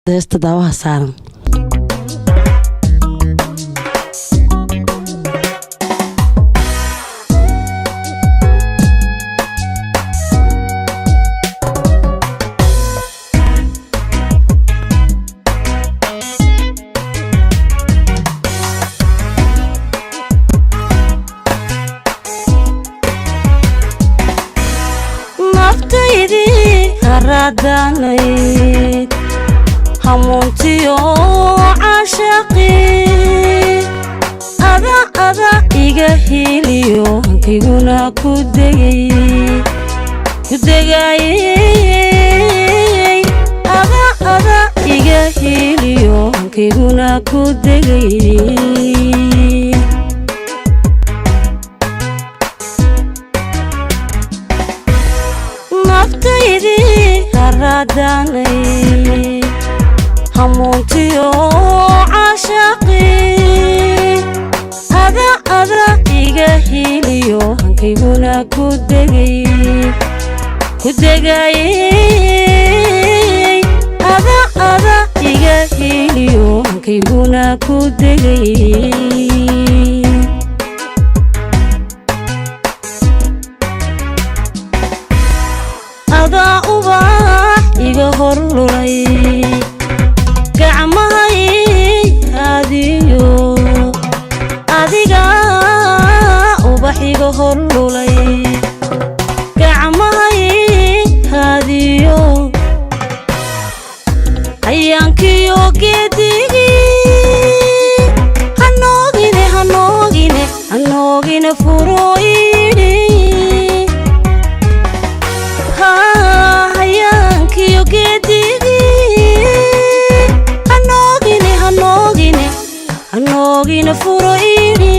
Heesta daawaha saaran. Naftaydii haraadanayd, hamuuntiyo caashaqii, ada ada iga hiiliyo, hankayguna ku degay, ku degaayey. Ada ada iga hiiliyo, hankayguna ku degay. Naftaydii haraadaanay, hamuuntiyo caashaqii, ada ada iga hiiliyo, hankayguna ku degay, ku degaayey. Ada ada iga hiiliyo, hankayguna ku degay. Adaa ubax iga hor lulay, gacmahay haadiyo. Adiga ubax iga hor lulay, gacmahay haadiyo, hayaankiyo geedigii. Hanoogine, hanoogine, hanoogine furooyidhi. Hayaankiyo geedigii, hanoogine, hanoogine, hanoogine furo idhi.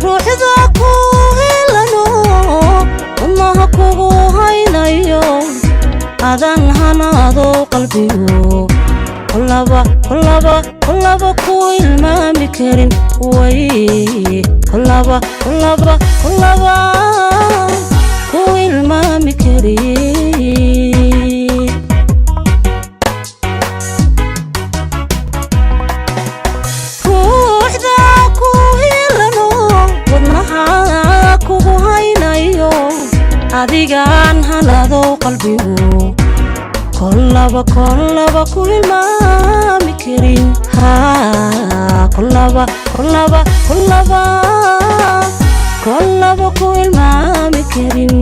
Ruuxda ku helano, wadnaha kugu haynayo, adan hanaado qalbigu, kolaba, kolaba, kolaba ku ilmaami karin way, kolaba, kolaba, kolaba ku ilmaami karin. Ruuxda ku helano, wadnaha kugu haynayo, adigaan hanaado qalbigu, kolaba, kolaba ku ilmaami karin. Kolaba, kolaba, kolaba, kolaba ku ilmaami karin.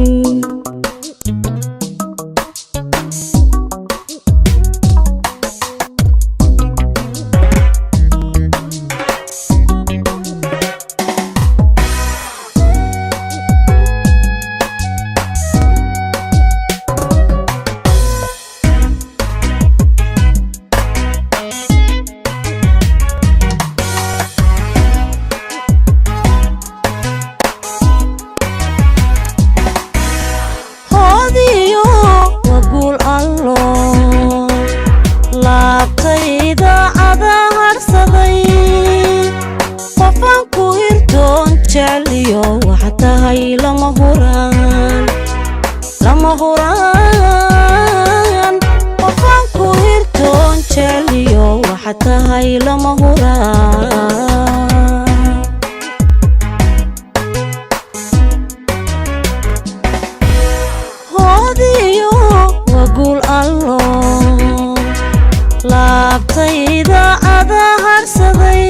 Hoodiyo waa guul allo, laabtayda ada harsaday. Qofaan ku hirtoon jecliyo waxa tahay lama huraan, lama huraan. Qofaan ku hirtoon jecliyo waxa tahay lama huraan. Hoodiyo waa guul allo, laabtayda ada harsaday.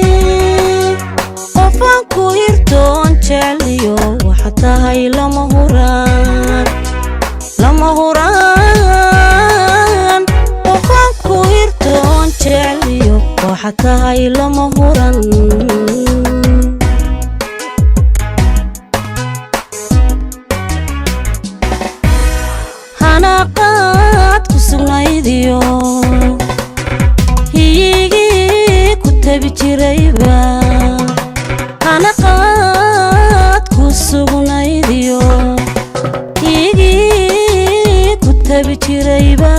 Qofaan ku hirtoon jecliyo waxa tahay lama huraan, lama huraan. Qofaan ku hirtoon jecliyo waxa tahay lama huran. Xanaaqaad ku sugnaydiyo hiyigii ku tabi jirayba, xanaqaad ku sugnaydiyo hiyigii ku tabi jirayba,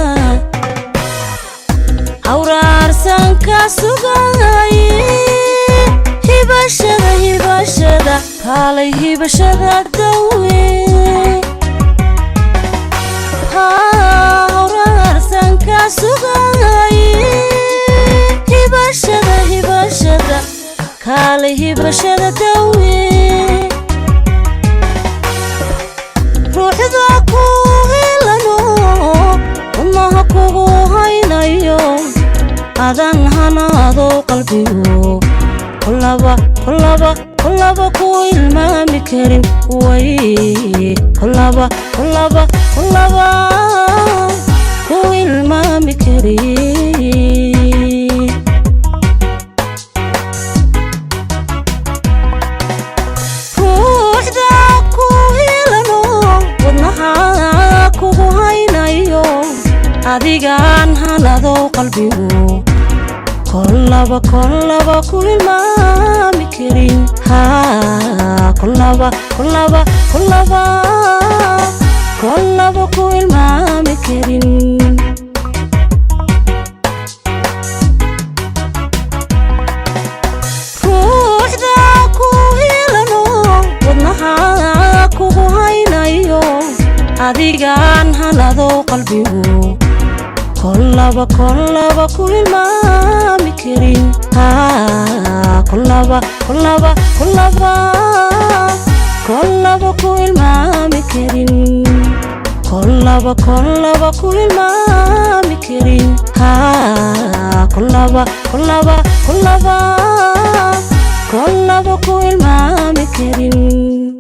hawraarsanka sugay. Hibashada, hibashada kaalay, hibashada dawe. Kaale hibashada dawe, ruuxda ku helano, wadnaha kugu haynayo, adan hanaado qalbigu kolaba kolaba kolaba ku ilmaami karin way, kolaba kolaba kolaba ku ilmaami karin. Ruuxda ku helano, wadnaha kugu haynayo, adigaan hanadow qalbigu kolaba kolaba ku ilmaami karin ha, kolaba kolaba kolaba kolaba ku ilmaami karin. Ruuxda ku helano, wadnaha kugu haynayo, adigaan hanadow qalbigu kolaba kolaba ku ilmaami karin ha, kolaba kolaba kolaba kolaba ku ilmaami karin, kolaba kolaba ku ilmaami karin ha, kolaba kolaba kolaba kolaba ku ilmaami karin.